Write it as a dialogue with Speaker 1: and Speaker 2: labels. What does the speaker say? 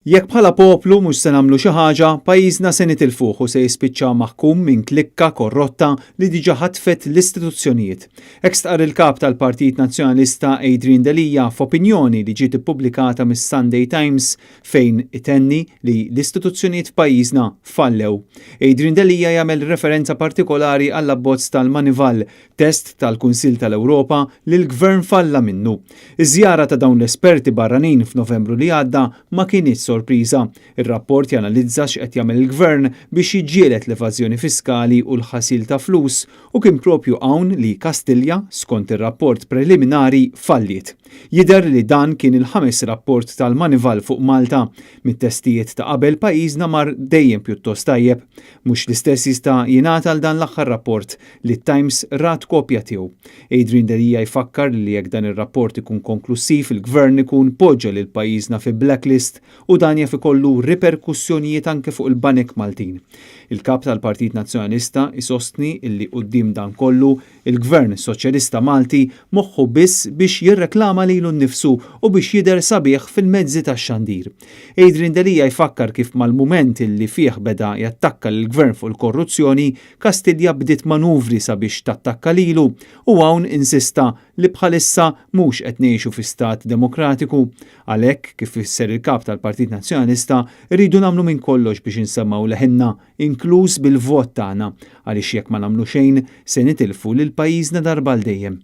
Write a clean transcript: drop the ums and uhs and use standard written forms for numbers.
Speaker 1: Jekk bħala poplu mhux se nagħmlu xi ħaġa, pajjiżna se nitilfuh u se jispiċċa maħkum minn klikka korrotta li diġà ħatfet l-istituzzjonijiet. Hekk stqarr il-Kap tal-Partit Nazzjonalista Adrian Delia f'opinjoni li ġiet ippubblikata mis-Sunday Times fejn itenni li l-istituzzjonijiet f'pajjiżna fallew. Adrian Delia jagħmel referenza partikolari għall-abbozz tal-Manival Test tal-Kunsill tal-Ewropa li l-Gvern falla minnu. Iż-żjara ta' dawn l-esperti barranin f'Novembru li għadda ma kinitx sorpriża. Ir-rapport janalizza x'qed jagħmel il-Gvern biex jiġġieled l-evażjoni fiskali u l-ħasil ta' flus u kien proprju hawn li Kastilja, skont ir-rapport preliminari, falliet. Jidher li dan kien il-ħames rapport tal-Manival fuq Malta. Mit-testijiet ta' qabel pajjiżna mar dejjem pjuttost tajjeb. Mhux l-istess jista' jingħad għal dan l-aħħar rapport li t-Times rat kopja tiegħu. Adrian Delia jfakkar li jekk dan ir-rapport ikun konklussiv il-Gvern ikun poġġa lil pajjiżna fi blacklist u dan jaf ikollu riperkussjonijiet anke fuq il-banek Maltin. Il-Kap tal-Partit Nazzjonalista jsostni illi quddiem dan kollu Il-Gvern Soċjalista Malti moħħu biss biex jirreklama lilu nnifsu u biex jidher sabiħ fil-mezzi tax-xandir. Adrian Delia jfakkar kif mal-mument li fih beda jattakka lill-Gvern fuq il-korruzzjoni, Kastilja bdiet manuvri sabiex tattakka lilu u hawn insista li bħalissa mhux qed ngħixu fi stat demokratiku. Għalhekk, kif fisser il-Kap tal-Partit Nazzjonalista, irridu nagħmlu minn kollox biex insemmgħu leħinna, inkluż bil-vot tagħna, għaliex jekk ma nagħmlu xejn se nitilfu lil pajjiżna darba għal dejjem.